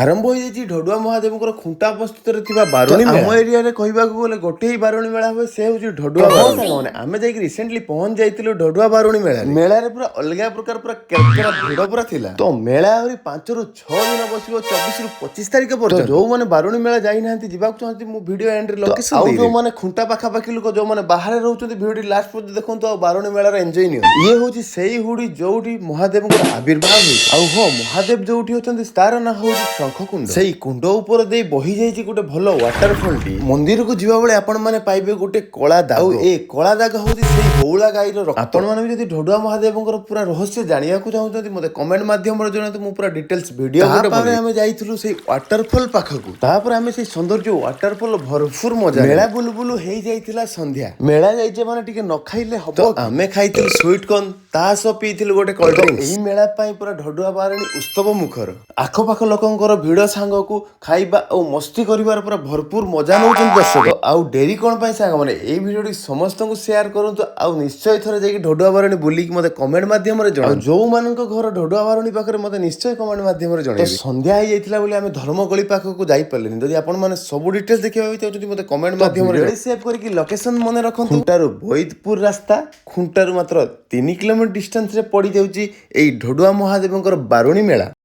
ଆରମ୍ଭ ହୋଇଯାଇଛି ଢଡୁଆ ମହାଦେବଙ୍କର ଖୁଣ୍ଟା ଅବସ୍ଥିତରେ ଥିବା ବାରୁଣୀ। ଆମ ଏରିଆରେ କହିବାକୁ ଗଲେ ଗୋଟେ ହିଁ ବାରୁଣୀ ମେଳା ହୁଏ, ସେ ହେଉଛି ଢଡୁଆ। ସାଙ୍ଗମାନେ, ଆମେ ଯାଇକି ରିସେଣ୍ଟଲି ପହଞ୍ଚି ଯାଇଥିଲୁ ଢଡୁଆ ବାରୁଣୀ ମେଳା। ମେଳାରେ ପୁରା ଅଲଗା ପ୍ରକାର, ପୁରା କେରକେରା ଭିଡ ପୁରା ଥିଲା। ତ ମେଳା ଆହୁରି 5ରୁ 6 ଦିନ ବସିବ, 24ରୁ 25 ତାରିଖ ପର୍ଯ୍ୟନ୍ତ। ଯୋଉମାନେ ବାରୁଣୀ ମେଳା ଯାଇନାହାନ୍ତି, ଯିବାକୁ ଚାହାନ୍ତି, ମୁଁ ଭିଡିଓ ଏଣ୍ଡରେ ଲୋକେସନ। ଆଉ ଯୋଉମାନେ ଖୁଣ୍ଟା ପାଖାପାଖି ଲୋକ, ଯୋଉମାନେ ବାହାରେ ରହୁଛନ୍ତି, ଭିଡିଓ ଲାଷ୍ଟ ପର୍ଯ୍ୟନ୍ତ ଦେଖନ୍ତୁ ଆଉ ବାରୁଣୀ ମେଳାର ଏନ୍ଜୟ ନିଅନ୍ତୁ। ଇଏ ହଉଛି ସେଇ ହୁଡି ଯୋଉଠି ମହାଦେବଙ୍କର ଆବିର୍ଭାବ ହେଇଛି। ଆଉ ହଁ, ମହାଦେବ ଯୋଉଠି ଅଛନ୍ତି ତାର ନାଁ ହଉଛି ଶଙ୍ଖକୁଣ୍ଡ। ସେଇ କୁଣ୍ଡ ଉପରେ ଦେଇ ବହି ଯାଇଛି ଗୋଟେ ଭଲ ୱାଟରଫଲ ଟି। ମନ୍ଦିରକୁ ଯିବା ବେଳେ ଆପଣ ମାନେ ପାଇବେ ଗୋଟେ କଳା ଦାଗ, ଆଉ ଏ କଳା ଦାଗ ହଉଛି ସେଇ ବଉଳା ଗାଈର ରକ୍ତ। ଆପଣ ମାନେ ବି ଯଦି ଢଡୁଆ ମହାଦେବଙ୍କର ପୁରା ରହସ୍ୟ ଜାଣିବାକୁ ଚାହୁଁଛନ୍ତି, ମତେ କମେଣ୍ଟ ମାଧ୍ୟମରେ ଜଣାନ୍ତୁ, ମୁଁ ପୁରା ଡିଟେଲ୍ସ ଭିଡିଓ ଗୋଟେ। ତାପରେ ଆମେ ଯାଇଥିଲୁ ସେଇ ୱାଟରଫଲ ପାଖକୁ। ତାପରେ ଆମେ ସେଇ ସୌନ୍ଦର୍ଯ୍ୟ ୱାଟରଫଲ ଭରପୁର ମଜା। ମେଳା ବୁଲୁ ବୁଲୁ ହେଇଯାଇଥିଲା ସନ୍ଧ୍ୟା। ମେଳା ଯାଇଛେ ମାନେ ଟିକେ ନ ଖାଇଲେ ହବ? ଆମେ ଖାଇଥିଲୁ ସୁଇଟ କର୍ନ, ତା ସହ ପିଇଥିଲୁ ଗୋଟେ କୋଲ୍ଡ ଡ୍ରିଙ୍କସ। ଏଇ ମେଳା ପାଇଁ ପୁରା ଢଡୁଆ ବାରଣୀ ଉତ୍ସବ ମୁଖର। ଆଖପାଖ ଲୋକଙ୍କର ଭିଡ ସାଙ୍ଗକୁ ଖାଇବା ଆଉ ମସ୍ତି କରିବାର ପୁରା ଭରପୁର ମଜା ନେଉଛନ୍ତି ଦର୍ଶକ। ଆଉ ଡେରି କଣ ପାଇଁ ସାଙ୍ଗମାନେ? ଏଇ ଭିଡିଓଟି ସମସ୍ତଙ୍କୁ ସେୟାର କରନ୍ତୁ ଆଉ ନିଶ୍ଚୟ ଥରେ ଯାଇକି ଢଡୁଆ ବାରଣୀ ବୁଲିକି ମତେ କମେଣ୍ଟ ମାଧ୍ୟମରେ ଜଣାନ୍ତୁ। ଯୋଉମାନଙ୍କ ଘର ଢଡୁଆ ବାରଣୀ ପାଖରେ, ମତେ ନିଶ୍ଚୟ କମେଣ୍ଟ ମାଧ୍ୟମରେ ଜଣାଇବେ। ସନ୍ଧ୍ୟା ହେଇଯାଇଥିଲା ବୋଲି ଆମେ ଧର୍ମଗଳି ପାଖକୁ ଯାଇପାରିଲେନି। ଯଦି ଆପଣ ମାନେ ସବୁ ଡିଟେଲ୍ସ ଦେଖିବାକୁ ଚାହୁଁଛନ୍ତି, ମତେ କମେଣ୍ଟ ମାଧ୍ୟମରେ ସେଭ୍ କରିକି ଲୋକେସନ ମନେ ରଖନ୍ତୁ। ଖୁଣ୍ଟାରୁ ବୈଦପୁର ରାସ୍ତା, ଖୁଣ୍ଟାରୁ ମାତ୍ର 3 କିଲୋମିଟର ଡିଷ୍ଟାନ୍ସରେ ପଡ଼ିଯାଉଛି ଏଇ ଢଡୁଆ ମହାଦେବଙ୍କର ବାରୁଣୀ ମେଳା।